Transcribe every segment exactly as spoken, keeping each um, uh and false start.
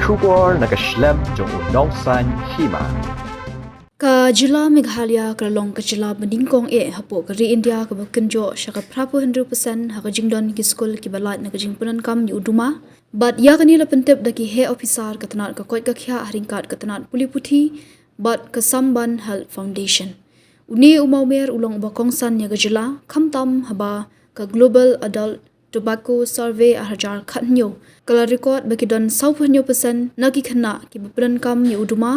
Khubor na ka shlem jong u nongsan hima. Ka jylla Meghalaya ka la long ka jylla ba nyngkong eh hapoh ka ri India kaba kynjoh sha ka phra phew hynriew percent ha ka jingdon ki skul kiba lait na ka jingpyndonkam ïa u duma. Bad ïa kane la pyntip da ki heh ophisar ka tnat ka koit ka khiah ha ryngkat ka tnat pule puthi bad ka Samban Health Foundation. Une u mawmer u long uba kongsan ïa ka jylla, khamtam haba ka Global Adult Tobacco Survey ar hajar khathynñiew ka la record ba ki don saw phew hynñiew percent na ki khynnah kiba pyndonkam ïa u duma,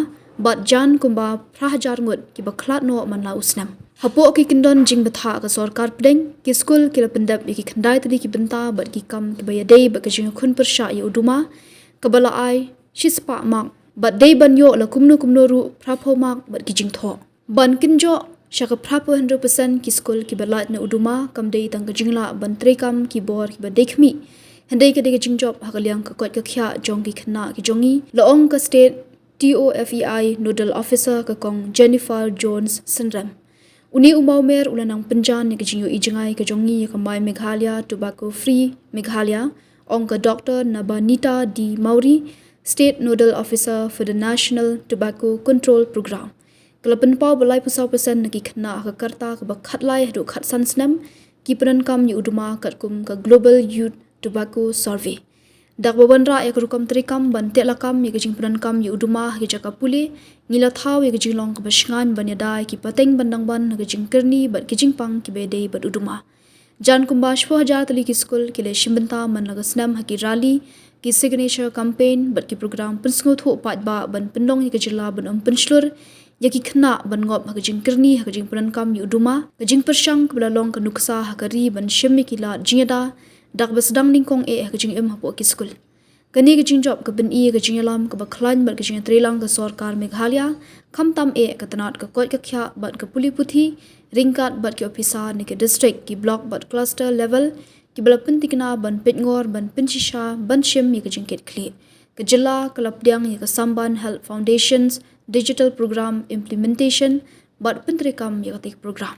bad jan kumba phra hajar ngut kiba khlad noh man la u snem. Hapoh ki kyndon jingbthah ka sorkar pdeng, ki skul ki la pyndep ïa ki khyndai tylli ki bynta bad ki kam kiba ïadei bad ka jingïakhun pyrshah ïa u duma, kaba la ai shispah mark, bad dei ban ïoh la kumno kumno ruh phra phew mark bad ki jingthoh. Ban kynjoh sha ka phra phew hynriew percent ki skul kiba lait na u duma kam dei tang ka jinglah ban treikam ki bor kiba dei khmih, hynrei ka dei ka jingjop ha ka liang ka koit ka khiah jong ki khynnah ki jong ngi, la ong ka State TOFEI Nodal Officer ka Kong Jennifer Jones Synrem. Une u mawmer u la nang pynjan ïa ka jingïohi jngai ka jong ngi ïa ka My Meghalaya Tobacco Free Meghalaya, ong ka Doctor Nabanita D Mawrie, State Nodal Officer for the National Tobacco Control Programme. Ka la pynpaw ba lai phew saw percent na ki khynnah ha ka rta kaba khatlai haduh khatsan snem ki pyndonkam ïa u duma katkum ka Global Youth Tobacco Survey. Da kaba wanrah ïa ka rukom treikam ban teh lakam ïa ka jingpyndonkam ïa u duma ha ki jaka pule, ngi la thaw ïa ka jinglong kaba shngaiñ ban ïada ïa ki pateng ban dang ban ha ka jingkyrni bad ki jingpang kiba ïadei bad u duma. Jan kumba shiphew hajar tylli ki skul ki la shim bynta man la ka snem ha ki rally, ki signature campaign bad ki program pynsngewthuh paidbah ban pynlong ïa ka jylla ban ym pynshlur ïa ki khynnah ban ngop ha ka jingkyrni ha ka jingpyndonkam ïa u duma, ka jingpyrshang kaba la long ka nuksa ha ka ri ban shim ïa ki lad jingïada da kaba sdang nyngkong eh ha ka jingim hapoh ki skul. Kane ka jingjop ka pyni ïa ka jingïalam kaba khlaiñ bad ka jingïatreilang ka sorkar Meghalaya, khamtam eh ka tnat ka koit ka khiah bad ka pule puthi, ryngkat bad ki ophisar na ki district, ki block bad cluster level, kiba la pyntikna ban peitngor, ban pynshisha, ban shim ïa ka jingkitkhlieh. Ka jylla ka la pdiang ïa ka Samban Health Foundation's Digital Program Implementation bad pyntreikam ïa katei ka program.